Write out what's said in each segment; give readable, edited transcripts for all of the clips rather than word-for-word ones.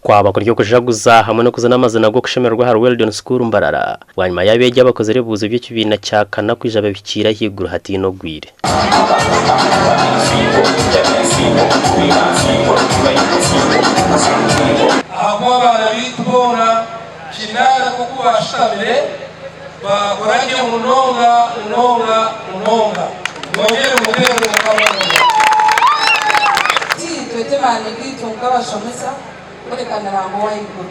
Kwaba kuri okujaguza hamwe n'okuzina amazina g'okushemererwa ahari Weldon School Mbarara bwanyima y'abeegi abakozire ebibuuzo by'ekibiina kya kana kwija babihikiire ahaiguru hataine ogwire. Ahakuba abaana baitu boona kinaana nk'oku baashutamire, baakora gye munonga munonga munonga. Mwongyere muteerere Mukama omu ngaro. Titwe maani gaitu nk'abashomesa kureka ni Ruhanga ow'ahaiguru.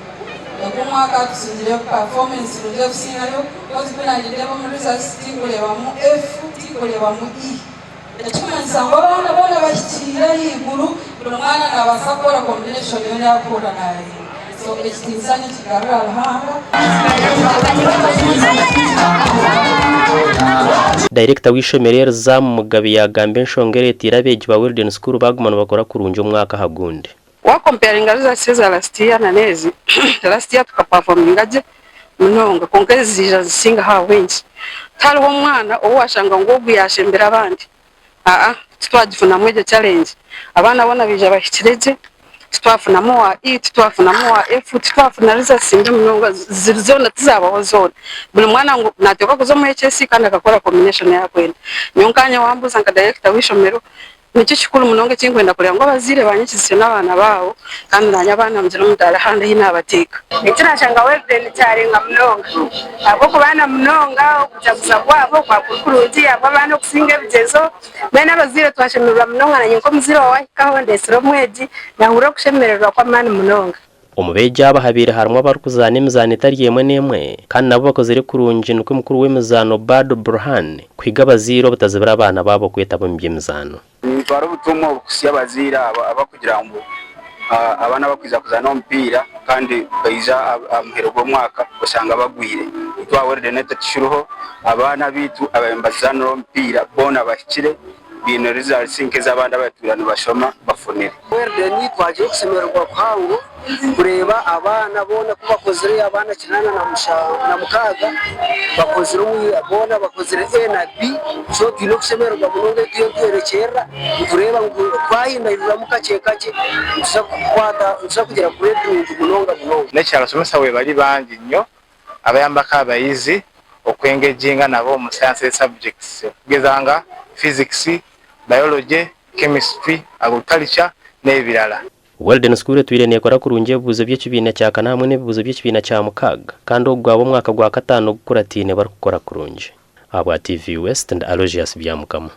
Ogu omwaka tusingire performance nungi ekusingayo coz ku nanindeeba omu results tinkureebamu F tinkureebamu E. Ekikumanyisa ngu abaana boona bahikiire ahaiguru buri mwana nabaasa kukora combination yoona eyakuhurira nayenda. So ekitiinisa nikigarura Ruhanga. Dayirekita w'eishomero eri Zam Mugabe yaagamba enshonga ereeteire abeegi ba Weldon School baaguma nibakora kurungi omwaka aha gundi. Wa comparinga results eza last year na n'ezi, last year tuka performinga gye munonga kwonka ezi ziija nizisingaho ahabw'enki? Tihariho omwana ou washanga ngu ogu yashembera abandi, aa titwagifunamu egyo challenge, abaana boona baija bahikire gye, titwafunamu owa E, titwafunamu owa F, titwafuna results mbi munonga ziri zoona tizabaho zoona, buri mwana ngu nateekwa kuza omu HSC kandi akakora combination ei arikwenda. Nyowe nkanye wambuuza nka director w'eishomero, Nikyo kikuru munonga eki ndikwenda kureeba ngu abazaire banyikirize n'abaana baabo kandi naanye abaana ngire omudaara ahandi ahu naabateeka. Eki nashanga Weldon kyarenga munonga ahabw'okuba na munonga okujaguza kwabo kwaba kuri kurungi ahabw'abaana okusinga ebigyezo mbwenu abazaire twashemererwa munonga nanye nk'omuzaire owahikaho ndetsire omwegi nahurira okushemererwa kw'amaani munonga. Omu beegi aba habaire harimu abarikuzaana emizaano etari emwe n'emwe kandi nabo bakozire kurungi nikwo mukuru w'emizaano Bado Burhan kuhiga abazaire obutazibira abaana baabo kwetaba omu by'emizaano. Nintwara obutumwa obu kuhitsya abazaire aba abarikugira ngu abaana abarikwija kuzaana omupiira kandi baija aha muheru gw'omwaka oshanga bagwire. Itwe aha Weldon ekyo tikiriho, abaana baitu ababaire nibazaanira omupiira boona bahikire. baine results nk'ez'abandi abatwire nibashoma bafunire. Weldon twagira okushemererwa kuhango kureeba abaana boona ku bakozire abaana 86 bakozire boona bakozire A na B so twine okushemererwa munonga ei turiyo nitworekyerera nitureeba ngu twahindahinduramu kakye kakye nituza kukwata nituza kugira grade nungi munonga munonga. N'ekirala abashomesa bwebari bangi nnyo abayambako abayizi okwengeginga nabo omu science subjects okugeza nga Physics, Biology, Chemistry, Agriculture n'ebirala. Weldon School etwire neekora kurungi ebibuuzo by'ekibiina kya kana hamwe n'ebibuuzo by'ekibiina kya mukaaga kandi ogu gwaba omwaka gwa kataano ogukurataine barikukora kurungi. Ahabwa TV West ndi Aloysius Byamukama.